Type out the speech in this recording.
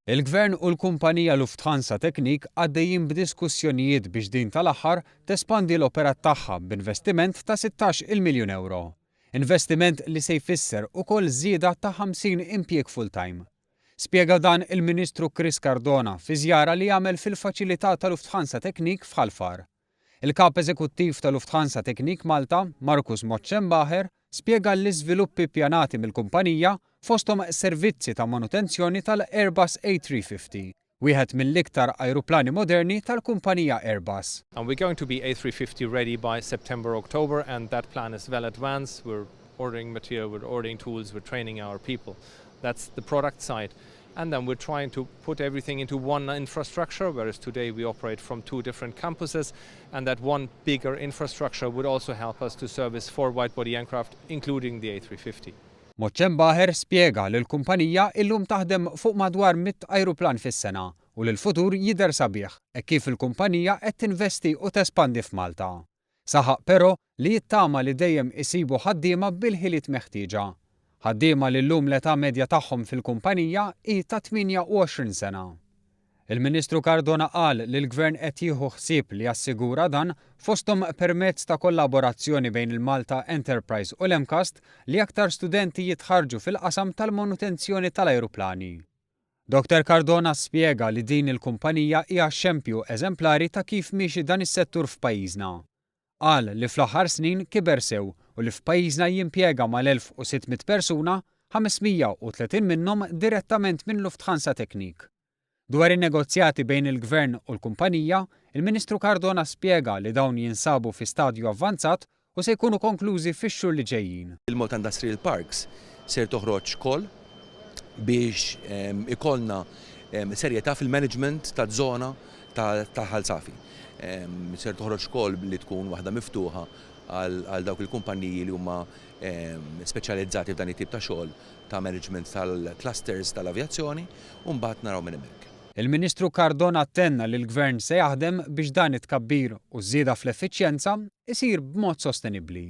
Il-Gvern u l-kumpanija Lufthansa Technik għaddejjin b'diskussjonijiet biex din tal-aħħar tespandi l-operat tagħha b'investiment ta' 16-il miljun ewro. Investiment li se jfisser ukoll żieda ta' 50 impjieg full-time. Spjega dan il-Ministru Chris Cardona fi żjara li għamel fil-faċilità ta' Lufthansa Technik f'Ħal Far. Il-Kap Eżekuttiv ta' Lufthansa Technik Malta, Markus Motschenbacher, spjega l-iżviluppi ppjanati mill-kumpanija fosthom servizzi ta' manutenzjoni tal-Airbus A350, wieħed mill-iktar ajruplani moderni tal-kumpanija Airbus. And we're going to be A350 ready by September, October, and that plan is well advanced. We're ordering material, we're ordering tools, we're training our people. That's the product side. And then we're trying to put everything into one infrastructure, whereas today we operate from two different campuses, and that one bigger infrastructure would also help us to service four wide-body aircraft, including the A350. Motschenbacher spjega li l-kumpanija illum taħdem fuq madwar 100 ajruplan fis-sena u li l-futur jidher sabiħ e kif il-kumpanija qed tinvesti u tespandi f'Malta. Saħaq però li jittama li dejjem isibu ħaddiema bil-ħiliet meħtieġa. Ħaddiema li llum l-età medja tagħhom fil-kumpanija hi ta' 28 sena. Il-Ministru Cardona qal li l-Gvern qed jieħu ħsieb li jassigura dan fosthom permezz ta' kollaborazzjoni bejn il-Malta Enterprise u l-MCAST li aktar studenti jitħarrġu fil-qasam tal-manutenzjoni tal-ajruplani. Dr Cardona spjega li din il-kumpanija hija xempju eżemplari ta' kif miexi dan is-settur f'pajjiżna. Qal li fl-aħħar snin kiber sew u li f'pajjiżna jimpjega mal-1600 persuna, 530 minnhom direttament minn Lufthansa Technik. Dwar in-negozjati bejn il-Gvern u l-kumpanija, il-Ministru Cardona spjega li dawn jinsabu fi stadju avvanzat u se jkunu konklużi fix-xhur li ġejjin. Il-Malta Industrial Parks ser toħroġ call biex ikollna serjetà fil-management taż-żona ta' Ħal Safi. Ser toħroġ call li tkun waħda miftuħa għal dawk il-kumpaniji li huma speċjalizzati f'dan it-tip ta' xogħol ta' management tal-clusters tal-avjazzjoni u mbagħad naraw minn hemmhekk. Il-Ministru Cardona tenna li l-Gvern se jaħdem biex dan it-tkabbir u ż-żieda fl-effiċjenza isir b'mod sostenibbli.